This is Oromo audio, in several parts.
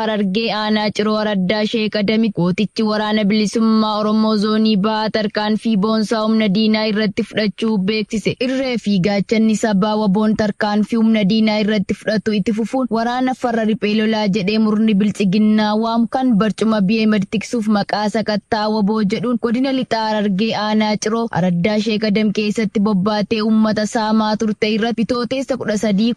Harargee Aanaa Ciroo Araddaa Sheek Adami gootichi Waraana Bilisummaa Oromoo Zoonii Bahaa tarkaanfii boonsaa humna diinaa irratti fudhachuu beeksise. Irree fi gaachanni sabaa WBOn tarkaanfii humna diinaa irratti fudhatu itti fufuun waraana farra riphee lolaa jedhee murni biltsiginnaa waamu kan barcuma BMD tiksuuf maqaa sakattaa WBO jedhuun godina Lixaa Harargee Aanaa Ciroo Araddaa Sheek Adam keessatti bobbaatee uummata saamaa turte irratti Bitooteessa 13,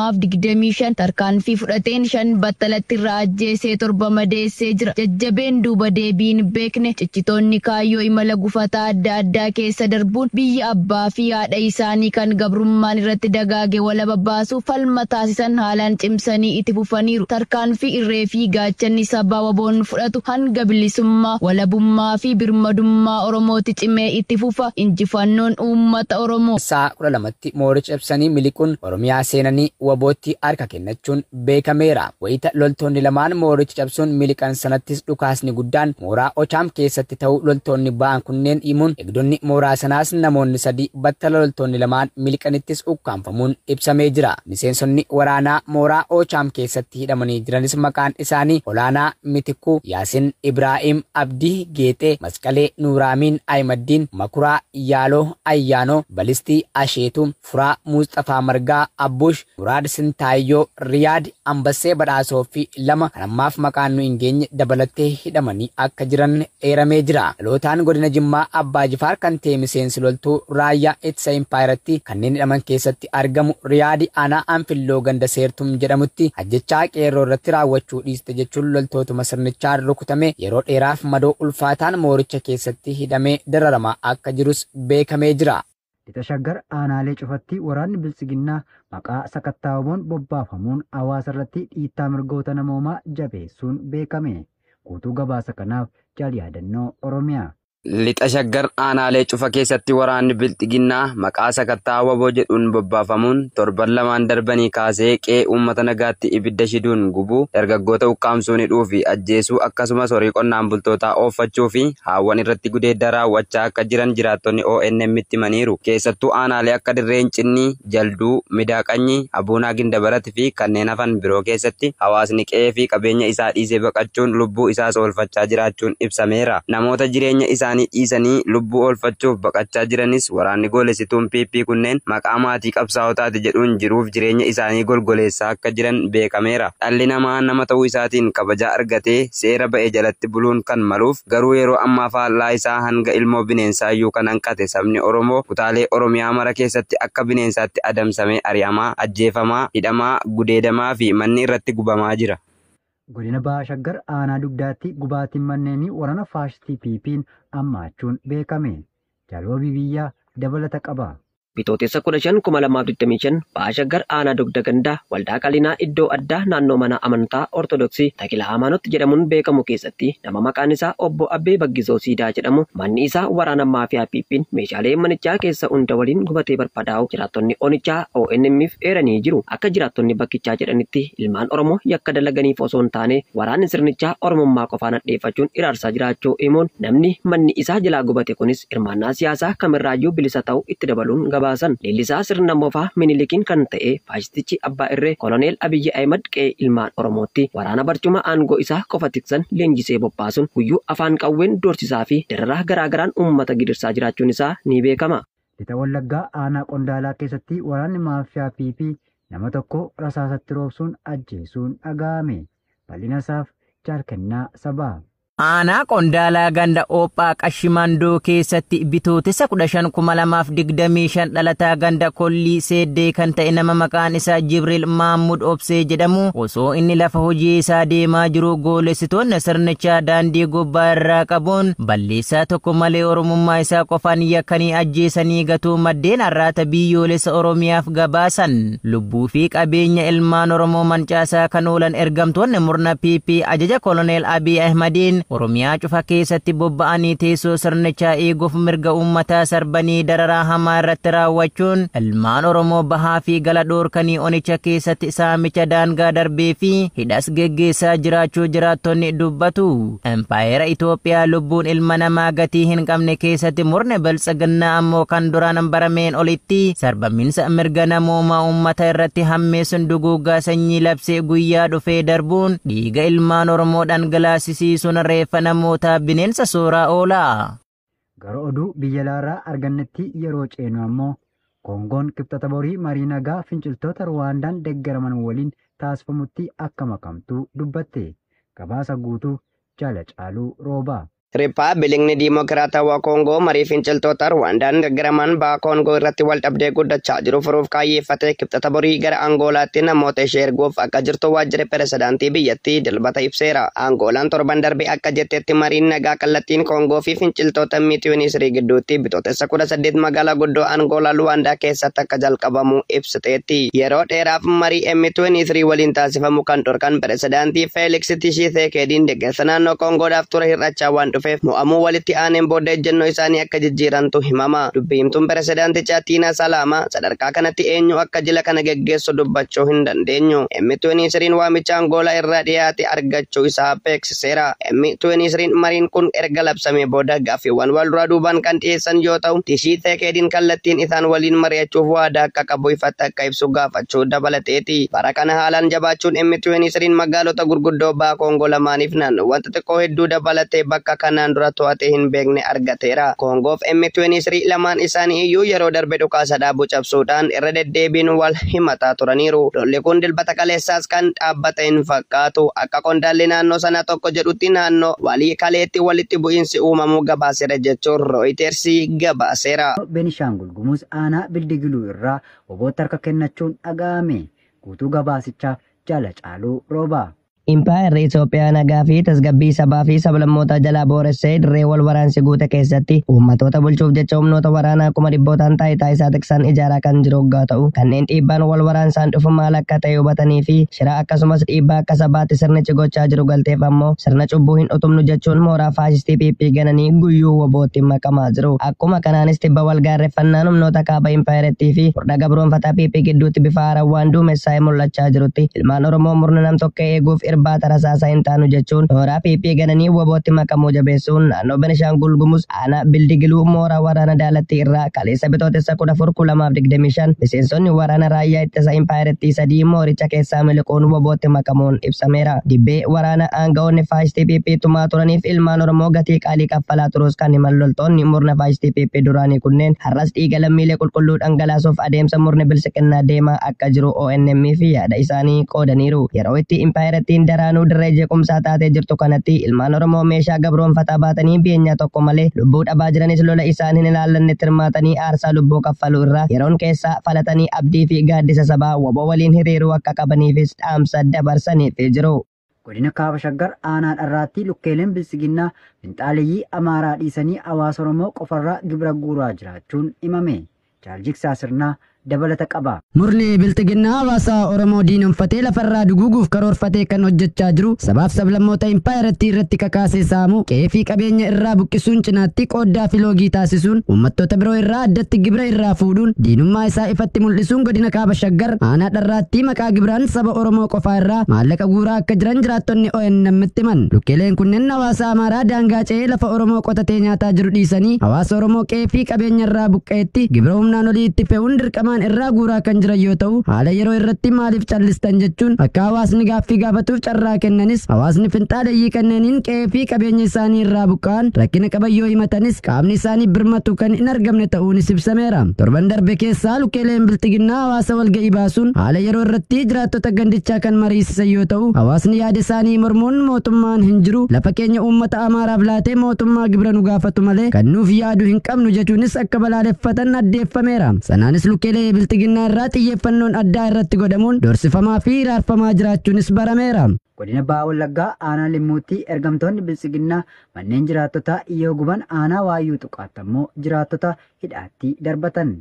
2025 tarkaanfii fudhateen 5 battalatti irraa ajjeesee 7 madeessee jira. Jajjabeen duuba deebii hin beekne cichitoonni kaayyoo imala gufataa adda addaa keessa darbuun biyya abbaa fi haadha isaanii kan gabrummaan irratti dagaage walaba baasuuf falma taasisan haalaan cimsanii itti fufaniiru. Tarkaanfii irree fi gaachanni sabaa WBOn fudhatu hanga bilisummaa, walabummaa fi birmadummaa Oromooti cimee itti fufa. Injifannoon uummata Oromoof. Sa'a 12tti mooricha cabsanii miliquun Oromiyaa seenanii WBOtti harka kennachuun beekameera. Wayita loltoonni lamaan mooricha cabsuun miliqan sanattis dhukaasni guddaan mooraa Ochaam keessatti ta'uu loltoonni ba'an kunneen himuun eegdonni mooraa sanaas namoonni 3 battala loltoonni lamaan miliqanittis ukkaamfamuun ibsamee jira. Miseensonni waraanaa mooraa Ochaam keessatti hidhamanii jiranis maqaan isaanii Olaanaa Mitikkuu, Yaasin Ibraahim, Abdii Geexee, Masqalee Nuuraamiin Ahimaddiin, Makuraa Yaaloo Ayyaanoo, Balistii Asheetuu, Furaa Muusxafaa Margaa, Abbush, Muraad Sintaayyoo, Riyaad Ambassee Badhaasoo fi 2 kan ammaaf maqaan nu hin geenye dabalattee hidhamanii akka jiran eeramee jira. Dhalootaan godina Jimmaa Abbaa Jifaar kan ta'e miseensi loltuu raayyaa ittisa impaayerattii kanneen hidhaman keessatti argamu Riyaadi aanaa Anfilloo ganda Seertum jedhamutti ajjechaa qeerroo irratti raawwachuu dhiiste jechuun loltootuma sirnichaan rukutamee yeroo dheeraaf madoo ulfaataan mooricha keessatti hidhamee dararamaa akka jirus beekamee jira. Lixa Shaggar aanaalee cufatti waraanni Biltsiginnaa maqaa sakattaa WBOn bobbaafamuun hawaasa irratti dhiittaa mirgoota namoomaa jabeessuun beekame. Guutuu gabaasa kanaaf Jaal Yaadannoo Oromiyaa. Lixa Shaggar aanaalee cufa keessatti waraanni Bilxiginnaa maqaa sakattaa wbo jedhuun bobbaafamuun torban lamaan darbanii kaasee qe'ee uummata nagaatti ibidda shiduun gubuu, dargaggoota ukkaamsuun hidhuu fi ajjeesuu akkasumas horii qonnaan bultootaa ooffachuu fi haawwan irratti gudeeddaa raawwachaa akka jiran jiraattonni ONM'tti himaniiru. Keessattuu aanaalee akka Dirree Incinnii, Jalduu, Midaa Qanyii, Abuunaa Gindabarat fi kanneen hafan biroo keessatti hawaasni qe'ee fi qabeenya isaa dhiisee baqachuun lubbuu isaas oolfachaa jiraachuun ibsameera. Namoota jireenya isaanii dhiisanii lubbuu oolfachuuf baqachaa jiranis waraanni goolessituun PP kunneen maqaa maatii qabsaa'otaati jedhuun jiruuf jireenya isaanii golgoleessaa akka jiran beekameera. Dhalli namaa nama ta'uu isaatiin kabajaa argatee seera ba'e jalatti buluun kan maluuf garuu yeroo ammaa faallaa isaa hanga ilmoo bineensaayyuu kan hanqate sabni Oromoo kutaalee Oromiyaa mara keessatti akka bineensaatti adamsamee ari'amaa, ajjeefamaa, hidhamaa, gudeedamaa fi manni irratti gubamaa jira. Godina Baha Shaggar aanaa Dugdaatti gubaatiin manneenii waraana faashistii PPn hammaachuun beekame. Jaal Wabii Biyyaa dabalata qaba. Bitootessa 15, 2025 Baha Shaggar aanaa Dugda ganda Waldaa Qalinaa iddoo addaa naannoo mana amantaa Ortodoksii Takila Haamaanot jedhamuun beekamu keessatti nama maqaan isaa Obbo Abbee Baggisoo Siidaa jedhamu manni isaa waraana maafiyaa PPn meeshaalee manichaa keessa hunda waliin gubatee barbadaa'uu jiraattonni onichaa ONM'f eeranii jiru. Akka jiraattonni bakkichaa jedhanitti ilmaan Oromoo yakka dalaganiif osoo hin taane waraanni sirnichaa Oromummaa qofaan hadheeffachuun iraarsaa jiraachuu himuun namni manni isaa jalaa gubate kunis hirmaannaa siyaasaa kamirraayyuu bilisa ta'uu itti dabaluun gabaasan. Leellisaa sirna moofaa Minilikiin kan ta'e faashistichi abbaa irree Koloneel Abiyyi Ahimad qe'ee ilmaan Oromootti waraana barcuma aangoo isaa qofa tiksan leenjisee bobbaasuun guyyuu afaan qawween doorsisaa fi dararaa garaa garaan uummata gidirsaa jiraachuun isaa ni beekama. Lixa Wallaggaa aanaa Qondaalaa keessatti waraanni maafiyaa PP nama tokko rasaasatti roobsuun ajjeesuun dhaga'ame. Bal'ina isaaf Jaal Kennaa Sabaa. Aanaa Qondaalaa ganda Oophaa Qashimandoo keessatti Bitootessa 15,2025 dhalataa ganda Kollii Seeddee kan ta'e nama maqaan isaa Jibriil Maammud Obsee jedhamu osoo inni lafa hojii isaa deemaa jiruu goolessitoonni sirnichaa daandii gubbaa irraa qabuun balleessaa tokko malee Oromummaa isaa qofaan yakkanii ajjeesanii gatuu maddeen Arraata Biyyoolessa Oromiyaaf gabaasan. Lubbuu fi qabeenya ilmaan Oromoo mancaasaa kan oolan ergamtoonni murna PP ajaja Koloneel Abiy Ahimadiin Oromiyaa cufa keessatti bobba'anii teessoo sirnichaa eeguuf mirga uummataa sarbanii dararaa hamaa irratti raawwachuun ilmaan Oromoo bahaa fi gala dhoorkanii onicha keessatti saamicha daangaa darbee fi hidhas geggeessaa jiraachuu jiraattonni dubbatu. Impaayera Itoophiyaa lubbuun ilma namaa gatii hin qabne keessatti murni biltsiginnaa ammoo kan duraan barameen olitti sarbaminsa mirga namoomaa uummata irratti hammeessuun duguuggaa sanyii labsee guyyaa dhufee darbuun dhiiga ilmaan Oromoo dhangalaasisiisuun reeffa namootaa bineensa sooraa oola. Gara oduu biyya alaarraa argannetti yeroo ceenu ammoo Koongoon kibxata borii marii nagaa finciltoota Ruwaandaan deeggaraman waliin taasifamutti akka makamtu dubbatte. Gabaasa guutuu Jaala Caaluu Roobaa. Riippaabilikni Diimokiraatawaa Koongoo marii finciltoota Ruwaandaan deeggaraman baha Koongoo irratti wal dhabdee guddachaa jiru furuuf kaayyeeffatee kibxata borii gara Angoolaatti namoota ishee erguuf akka jirtu waajjirri pirezidaantii biyyattii dilbata ibseera. Angoolaan torban darbe akka jettetti mariin nagaa kallattiin Koongoo fi finciltoota M23 gidduutti bitootessa 18 magaalaa guddoo Angoolaa Luwaandaa keessatti akka jalqabamu ibsiteetti. Yeroo dheeraaf marii M23 waliin taasifamu kan dhorkan pirezidaantii Feeliks Tshisekediin deeggarsa naannoo Koongoodhaaf ture hir'achaa waan dhufeef mo'amuu walitti aaneen booda ejjennoo isaanii akka jijjiirantu himama. Dubbi himtuun pirezidaantichaa Tiinaa Salaamaa sadarkaa kanatti eenyu akka jila kana geggeessu dubbachuu hin dandeenyu. M23 waamicha Angoolaa irraa dhiyaate argachuu isaa beeksiseera. M23 mariin kun erga labsamee booda gaaffiiwwan wal duraa duubaan kan dhiyeessan yoo ta'u, Tshisekediin kallattiin isaan waliin mari'achuuf waadaa akka qabu ifatti akka ibsu gaafachuu dabalateeti. Bara kana haalaan jabaachuun M23 magaalota gurguddoo baha Koongoo lamaaniif naannoowwan xixiqqoo hedduu dabalatee bakka kanaan dura to'atee hin beekne argateera. Koongoof M23 lamaan isaanii iyyuu yeroo darbe dhukaasa dhaabuu cabsuudhaan irra deddeebiin wal himataa turaniiru. Lolli kun dilbata kaleessaas kan dhaabbate hin fakkaatu. Akka qondaalli naannoo sanaa tokko jedhutti naannoo walii kaleetti walitti bu'iinsi uumamuu gabaaseera jechuun Reuters gabaaseera. Benishaangul Gumuz aanaa Bildigiluu irraa WBOtti harka kennachuun dhaga'ame. Guutuu gabaasichaa Jaala Caaluu Roobaa. Impaayerri Itoophiyaa nagaa fi tasgabbii sabaa fi sablammoota jalaa booressee dirree wal waraansi guute keessatti uummattoota bulchuuf jecha humnoota waraanaa kuma dhibbootaan taayitaa isaa tiksan ijaaraa kan jiru hoggaa ta'u kanneen dhiibbaan wal waraansaan dhufu maal akka ta'e hubatanii fi shira akkasumas dhiibbaa akka sabaatti sirnichi gochaa jiru galteef ammoo sirna cubbuu hin utumnu jechuun mooraa faashistii PP gananii guyyuu WBOtti makamaa jiru. Akkuma kanaanis tibba wal gaarreeffannaan humnoota kaaba impaayerettii fi murna gabroonfataa PP gidduutti bifa haarawaan duumessaa'ee mul'achaa jirutti ilmaan Oromoo murna nam-tokkee eeguuf irbaata rasaasaa hin taanu jechuun mooraa PP gananii WBOtti makamuu jabeessuun naannoo Benishaangul Gumuz aanaa Bildigiluu mooraa waraana Daalattii irraa kaleessa bitootessa 14,2025 miseensonni waraana raayyaa ittisa impaayerettii sadii mooricha keessaa miliquun WBOtti makamuun ibsameera. Dibbee waraana aanga'oonni faashistii PP tumaa turaniif ilmaan Oromoo gatii qaalii kaffalaa turus kan himan loltoonni murna faashistii PP duraanii kunneen har'as dhiiga lammiilee qulqulluu dhangalaasuuf adeemsa murni bilisiqinnaa deemaa akka jiru ONM fi yaada isaanii qoodaniiru. Yeroo itti impaayerettiin daraanuu dirree jeequmsaa taatee jirtu kanatti ilmaan Oromoo meeshaa gabroonfataa baatanii beenyaa tokko malee lubbuu dhabaa jiranis lola isaan hin ilaallannetti hirmaatanii aarsaa lubbuu kaffaluu irraa yeroon keessaa falatanii abdii fi gaaddisa sabaa WBO waliin hiriiruu akka qabaniifis dhaamsa dabarsaniif jiru. Godina Kaaba Shaggar aanaa dharraatti lukkeeleen bilisiginnaa finxaaleyyii Amaaraa dhiisanii hawaasa Oromoo qofarraa gibira guuraa jiraachuun himame. Jaaljiksaa Sirnaa dabalata qaba. Murni bilxiginnaa hawaasa Oromoo diinonfatee lafarraa duguuguuf karoorfatee kan hojjechaa jiru sabaaf sablammoota impaayerattii irratti kakaasee saamu qe'ee fi qabeenya irraa buqqisuun cinaatti qooddaa fi loogii taasisuun uummattoota biroo irraa addatti gibira irraa fuudhuun diinummaa isaa ifatti mul'isuun godina Kaaba Shaggar aanaa dharraatti maqaa gibiraan saba Oromoo qofaa irraa maallaqa guuraa akka jiran jiraattonni ONM'tti himan. Lukkeeleen kunneen hawaasa Amaaraa daangaa ce'ee lafa Oromoo qotatee nyaataa jiru dhiisanii hawaasa Oromoo qe'ee fi qabeenya irraa buqqa'etti gibira humnaan olii itti fe'uun dirqamaan irraa guuraa kan jiran yoo ta'u haala yeroo irratti maaliif callistan jechuun akka hawaasni gaaffii gaafatuuf carraa kennanis hawaasni finxaaleyyii kanneeniin qe'ee fi qabeenya isaanii irraa buqqa'an rakkina qaban yoo himatanis qaamni isaanii birmatu kan hin argamne ta'uunis ibsameera. Torban darbe keessaa lukkeeleen bilxiginnaa hawaasa walga'ii baasuun haala yeroo irratti jiraattota gandichaa kan mariisisan yoo ta'u hawaasni yaada isaanii mormuun mootummaan hin jiru lafa keenya uummata Amaaraaf laatee mootummaa gibira nu gaafatu malee kan nuuf yaadu hin qabnu jechuunis akka balaaleffatan addeeffameera. Sanaanis lukkeelee bilxiginnaa irraa xiyyeeffannoon addaa irratti godhamuun doorsifamaa fi hiraarfamaa jiraachuunis barameera. Godina Baha Wallaggaa aanaa Limmuutti ergamtoonni bilisiginnaa manneen jiraattotaa yoo guban aanaa Waayyuu Tuqaatti ammoo jiraattota hidhaatti darbatan.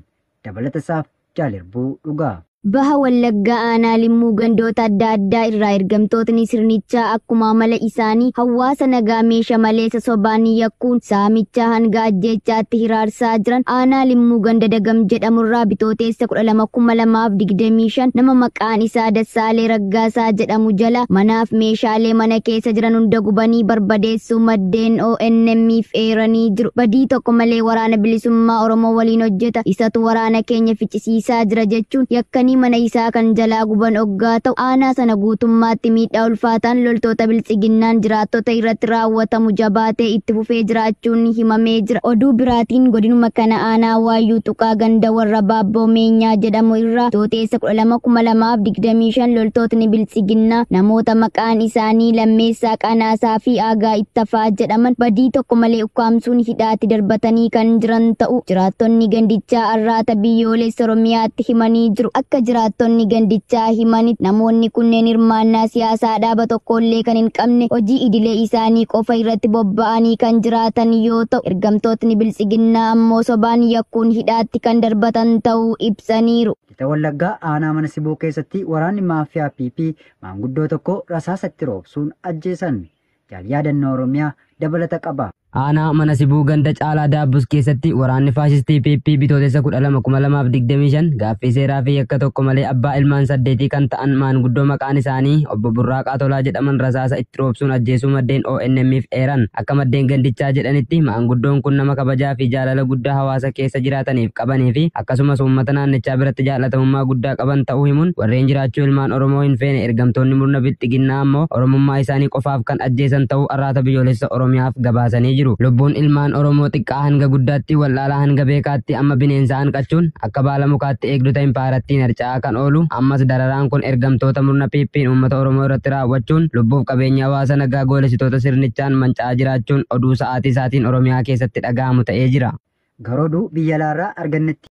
Dabalata isaaf Jaalirbuu Dhugaa. Baha Wallaggaa aanaa Limmuu gandoota adda addaa irraa ergamtootni sirnichaa akkuma amala isaanii hawaasa nagaa meeshaa maleessa sobaan yakkuun saamichaa hanga ajjeechaatti hiraarsaa jiran aanaa Limmuu ganda Dagam jedhamurraa Bitooteessa 12,2025 nama maqaan isaa Dassaalee Raggaasaa jedhamu jala manaaf meeshaalee mana keessa jiran hunda gubanii barbadeessuu maddeen ONM'f eeranii jiru. Badii tokko malee waraana bilisummaa Oromoo waliin hojjeta, isatu waraana keenya ficcisiisaa jira jechuun yakkanii mana isaa kan jalaa guban oggaa ta'u aanaa sana guutummaatti miidhaa ulfaataan loltoota biltsiginnaan jiraattota irratti raawwatamu jabaatee itti fufee jiraachuun himamee jira. Oduu biraatiin godinuma kana aanaa Waayyuu Tuqaa ganda warra Baabboo Meenyaa jedhamu irraa Bitooteessa 12,2025 loltootni biltsiginnaa namoota maqaan isaanii Lammeessaa Qanaasaa fi Aagaa Ittafaa jedhaman badii tokko malee ukkaamsuun hidhaatti darbatanii kan jiran ta'u jiraattonni gandichaa Arraata Biyyoolessa Oromiyaatti himanii jiru. Akka jiraattonni gandichaa himanitti namoonni kunneen hirmaannaa siyaasaa dhaaba tokkollee kan hin qabne hojii idilee isaanii qofa irratti bobba'anii kan jiraatan yoo ta'u ergamtootni biltsiginnaa ammoo sobaan yakkuun hidhaatti kan darbatan ta'uu ibsaniiru. Lixa Wallaggaa aanaa mana Sibuu keessatti waraanni maafiyaa PP maanguddoo tokko rasaasatti roobsuun ajjeesan. Yaadannoo Oromiyaa dabalata qaba. Aanaa mana Sibuu ganda Caalaa Daabbus keessatti waraanni faashistii PP Bitootessa 12,2025 gaaffii seeraa fi yakka tokko malee abbaa ilmaan 8 kan ta'an maanguddoo maqaan isaanii obbo Burraaqaa Tolaa jedhaman rasaasa itti roobsuun ajjeesuu maddeen ONM'f eeran. Akka maddeen gandichaa jedhanitti maanguddoon kun nama kabajaa fi jaalala guddaa hawaasa keessa jiraataniif qabanii fi akkasumas uummata naannichaa biratti jaalatamummaa guddaa qaban ta'uu himuun warreen jiraachuu ilmaan Oromoo hin feene ergamtoonni murna bilxiginnaa ammoo Oromummaa isaanii qofaaf kan ajjeesan ta'uu Arraata Biyyoolessa Oromiyaaf gabaasanii jiru. Lubbuun ilmaan Oromoo xiqqaa hanga guddaatti wallaalaa hanga beekaatti amma bineensa hanqachuun akka baala mukaatti eegdota impaarattiin harca'aa kan oolu ammas dararaan kun ergamtoota murna PP'n uummata Oromoo irratti raawwachuun lubbuuf qabeenya hawaasa nagaa goolessitoota sirnichaan manca'aa jiraachuun oduu sa'aatii sa'aatiin Oromiyaa keessatti dhaga'amu ta'ee jira. Garooduu biyya alaarraa argannetti.